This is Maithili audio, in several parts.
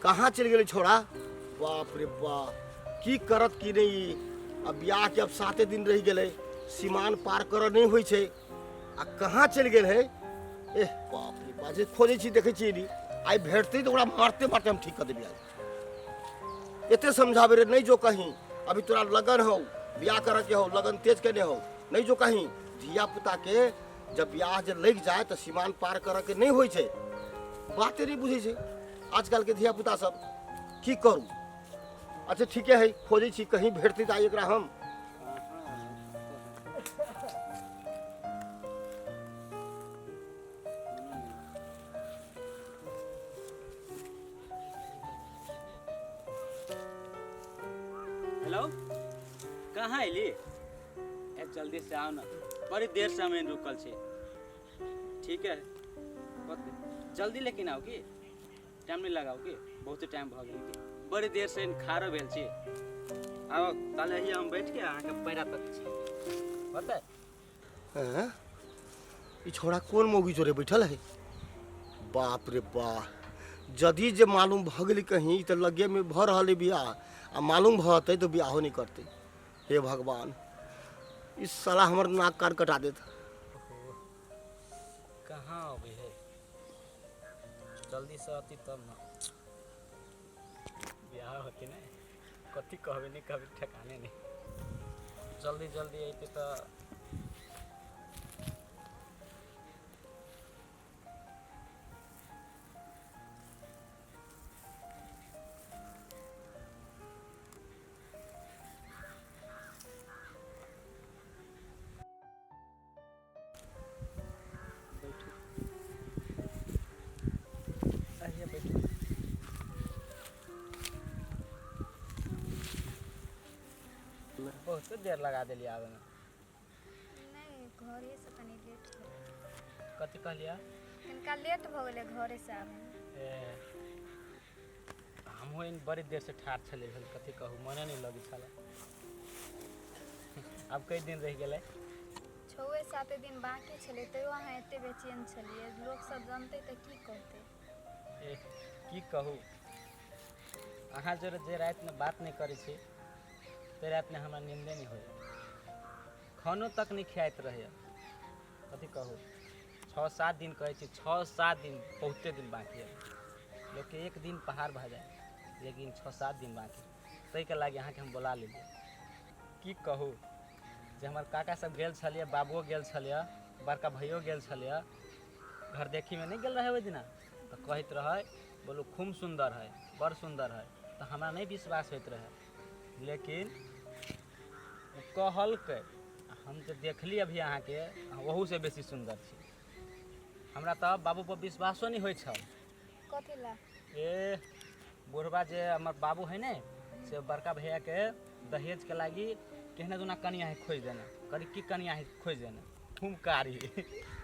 कहाँ चलि गेलै छोड़ा? बाप रे बाप, की करत की नहि ई? आ बियाह के अब 7 दिन रहि गेलै, सीमान पार करऽ नहि होइ छै, आ कहाँ चलि गेल है? एह बाप रे बाप, जे खोजै छी देखै छियै नी, आइ भेटतै तऽ ओकरा मारते मारते हम ठीक कऽ देबै। आइ एते समझाबे रे, नहि जो कहीं, अभी तोरा लगन हौ, बियाह करऽ के हौ, लगन तेज केने हौ, नहि जो कहीं। धिया पुता के जब बियाह जे लगि जाए तऽ सीमान पार करऽ के नहि होइ छै। बाते नहि बुझै छै आजकल के धिया पुता सब, की करू? अच्छा ठीके है, खोजै छी, कहीं भेटतै तऽ आइ एकरा हम। हेलो, कहाँ अयली? ए जल्दी से आओ ना, बड़ी देर से हम रुकल छी। ठीक है, जल्दी लेकिन आओ की टाइम नहीं लगाओ की बहुत टाइम भऽ गेल की बड़ी देर से खारो भेल छी। आओ ताले ही हम बैठ के अहाँके पैरा तक छी होतै। हैं? ई छोड़ा कोन मौगी जोरे बैठल है? बाप रे बा, यदि जे मालूम भऽ गेलै कहीं तऽ लगे में भऽ रहल है बियाह, आ मालूम भऽ जेतै तऽ बियाहो नहि करतै। हे भगवान, ई साला हमर नाक कान कटा देत। कहाँ अबै है? जल्दी से अती तब ना बियाह होती ने। कथी कहबे नहीं कहबे ठेकाने नहीं। जल्दी जल्दी अयते तऽ बैठू, आइए बैठू। बहुत देर लगा देलियै आबैमे। नहि, घरेसँ कनि लेट भऽ गेलै। कथी कहलियै? कनिका लेट भऽ गेलै घरेसँ आबैमे। ए हमहूँ एहन बड़ी देरसँ ठाढ़ छलियै भेल, कथी कहू, मने नहि लगै छलै। आब कई दिन रहि गेलै? 6-7 दिन बाँकी छलै, तैयो अहाँ एते बेचैन छलियै। लोकसभ जनतै तऽ की कहतै? ए की कहू, अहाँ जरे जे रातिमे बात नहि करै छी ते रातिमे हमरा नींदे नहि होइए, खानो तक नहि खियाइत रहैए। कथी कहू, 6-7 दिन कहै छी, 6-7 दिन बहुते दिन बाँकी है। लोकके एक दिन पहाड़ भऽ जाय, लेकिन 6-7 दिन बाँकी, ताहिके लागि अहाँके हम बोला लेलियै। की कहू, जे हमर काका सब गेल छलियै, बाबुओ गेल छलियै, बड़का भैयो गेल छलियै, घर देखीमे नहि गेल रहै ओहि दिना, तऽ कहैत रहै, बोलू खूब सुन्दर है, बड़ सुन्दर है, तऽ हमरा नहि विश्वास होइत रहै, लेकिन ओ कहलकै, हम जे देखली अभी अहाँके, अहाँ ओहूसँ बेसी सुन्दर छी। हमरा तऽ बाबूपर विश्वासो नहि होइ छल। कथी ला? ए बुढ़बा जे हमर बाबू है ने, से बड़का भैयाके दहेजके लागी केहने दुना कनिया है खोजि देने, करी की कनिया है खोजि देने, खूब कारी।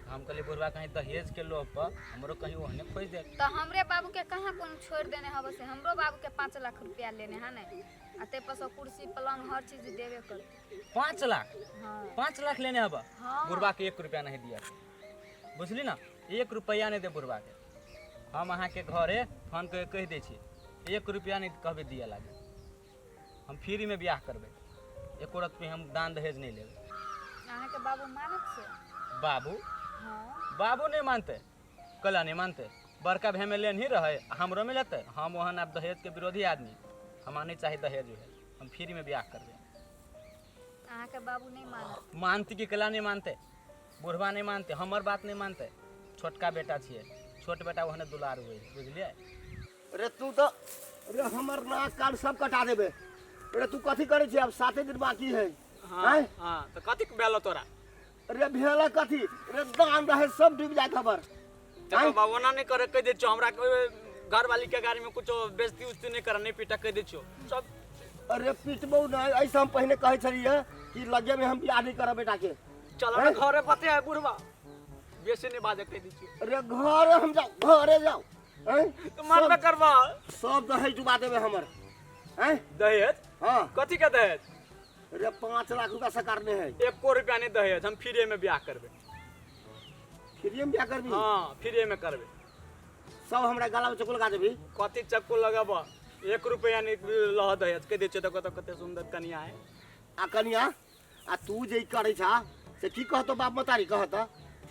हम कहलियै बुढ़बा कहीं दहेजके लोभ पर हमरो कहीं ओहने खोजि दे। तऽ हमरे बाबूके कहाँ कोनो छोड़ि देने हबो से? हमरो बाबूके 5 लाख रुपया लेने है ने, आ ताहि पर से कुर्सी पलंग हर चीज देबे करतै। 5 लाख? हाँ। 5 लाख लेने हबा? हाँ। बुढ़बा के 1 रुपया नहीं दिया, बुझली ना, 1 रुपया नहीं दे बुढ़बा के। हम अहाँके घरे फोन कऽ कहि दै छी, 1 रुपया नहीं कहबै दिया लागे, हम फ्रीमे बियाह करबै, एको रत्ती हम दान दहेज नहीं लेबै। अहाँके बाबू मानत से? बाबू? हाँ। बाबू नहीं मानते, कला नहीं मानते, बड़का भाई में लेन ही रहे, हमरो में लेते। हम वहाँ आब दहेज के विरोधी आदमी, हमरा नहीं चाही दहेज उहेज, हम फ्री में बियाह करबै। अहाँके बाबू नहीं मानत? मानती कि कला नहीं मानते, बुढ़वा नहीं मानते, हमर बात नहीं मानते, छोटका बेटा छियै, छोट बेटा ओहने दुलार हुए, बुझलियै? अरे तू तऽ अरे हमर नाक कान सब कटा देबे। अरे तू कथी करै छी? अब 7 दिन बाकी है। हाँ, हाँ, तऽ कथी भेलो तोरा? अरे भेल कथी? अरे दान रहे सब डूबि जायत हमर। देखो बाबू, ओना नहीं करे कह दे छो, हमरा घरवाली के गाड़ी में कुछो बेइज्जती उज्जती नहीं कर, नहीं पीटा कह दे छो सब। अरे पीटबो नहीं, ऐसा हम पहले कहे छलिए कि लगे में हम बियाह नहीं करब बेटा के। चलो ना घरे पते है बुढ़वा, बेसी नहीं बाजे कह दे छो। अरे घरे हम जाओ, घरे जाओ। हैं? तो मारबे करबा। सब दहेज डुबा देबे हमर। हैं? दहेज? हाँ। कथी के दहेज? अरे 5 लाख रुपया सरकार ने है। एको रुपया नहीं दहेज, हम फ्री में ब्याह करबे। फ्री में ब्याह करबी? हाँ, फ्री में करबे। सब हमरा गला में चक्कू लगा देबी। कथी चक्कू लगाब, 1 रुपया नहीं लह दहेज के दे छे। देखो तो कते सुंदर कनिया है। आ कनिया, आ तू जे ई करै छा से की कहतो बाप मतारी? कहत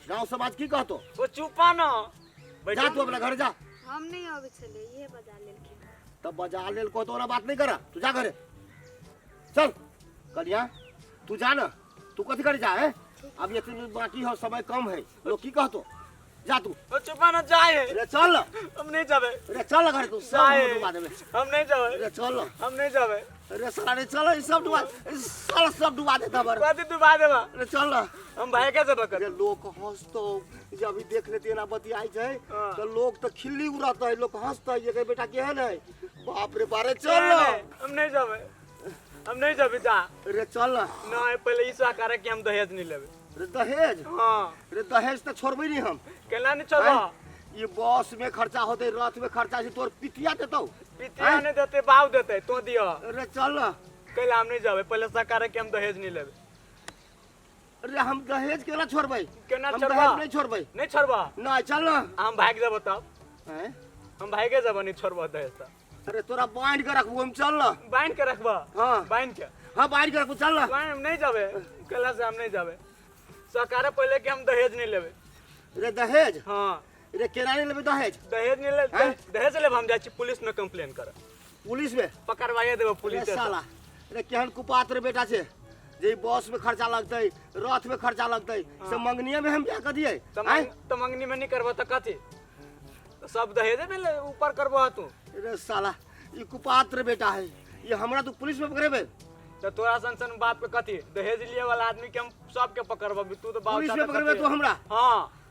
गांव समाज की कहतो? ओ चुपा न जा तू अपना घर जा। हम नहीं अबै छलियै, इहे बजा लेलखिन। तब बजा लेल कहतो ना, बात नहीं करा, तू जा घरे चल। कनिया तू जा ना, तू कथी करे जा है? अब ये तीन बाकी हो, समय कम है, लोग की कहतो? जा तू। ओ चुपा न जाए। रे चल। हम नहीं जाबे। रे चल घर तू, सब जाए। हम डुबा देबे। हम नहीं जाबे। रे चल। हम नहीं जाबे। रे साला, रे चल, ई सब डुबा, ई साला सब डुबा देता बर। कथी डुबा देबा? रे चल। हम भाई के जेबे कर। रे लोग हंसतो जे अभी देख लेते ना बतियाई छै। हाँ। तो लोग तो खिल्ली उड़ाते, लोग हंसते ये के बेटा केहन है, बाप रे बारे। चल। हम नहीं जाबे, हम नहीं जाबे, जा। रे चल। नहीं, पहले ई करे कि हम दहेज नहीं लेबे। रे दहेज? हाँ। रे दहेज तो छोड़बे नहीं हम। केना नहीं छोड़बा? आँय? ये बस में खर्चा होते, रथ में खर्चा छै, तोर पितिया देतौ। पितिया नहीं देते, बाप देते, तो दियो। रे चल। कैला हम नहीं जाबे? पहले सरकार के हम दहेज नहीं लेबे। रे हम दहेज केना छोड़बै? केना हम छोड़बा? दहेज नहीं छोड़बै। नहीं छोड़बा? नहीं, चल ना। हम भाग जाबो तब। आँय? हम भागे जाबो, नहीं छोड़बो दहेज तब। अरे तोरा बांध के रखबो हम, चल ना। बांध के रखबा? हाँ। बांध के? हाँ, बांध के रखबो, चल ना। बांध, हम नहीं जाबे। कैला से हम नहीं जाबे? सरकार पहले के हम दहेज नहीं लेबे। रे दहेज? हाँ। रे केना नहीं लेबै दहेज? दहेज नहीं ले। आँय? दहेज लेब, हम जाइ छी पुलिस में कंप्लेन कर। पुलिस में? पकड़वाइए देबो पुलिस रे साला, रे केहन कुपात्र बेटा छै जे ई बस में खर्चा लगतै, रथ में खर्चा लगतै, से मंगनिया में हम बियाह कर दिए? तो तो मंगनी में नहीं करबो तो कथी? तो सब दहेजे में ऊपर करबो तू? रे साला, ई कुपात्र बेटा है, ये हमरा तू पुलिस में पकड़ेबे? तो तोरा सन सन बाप के कथी? दहेज लिए वाला आदमी के हम सबके पकड़बो। तू तो बाप पुलिस में चाचा पकड़बे कथी? तू हमरा? हाँ।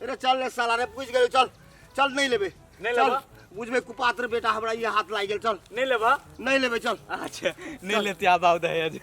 अरे चल रे साला, रे पूछ गेलो, चल चल, नहीं लेबे। नहीं चल। लेबा? बुझबे, कुपात्र बेटा हमरा ये हाथ लागि गेल, चल। नहीं लेबा? नहीं लेबे, चल। अच्छा, नहीं लेते आब, आउ दहेज।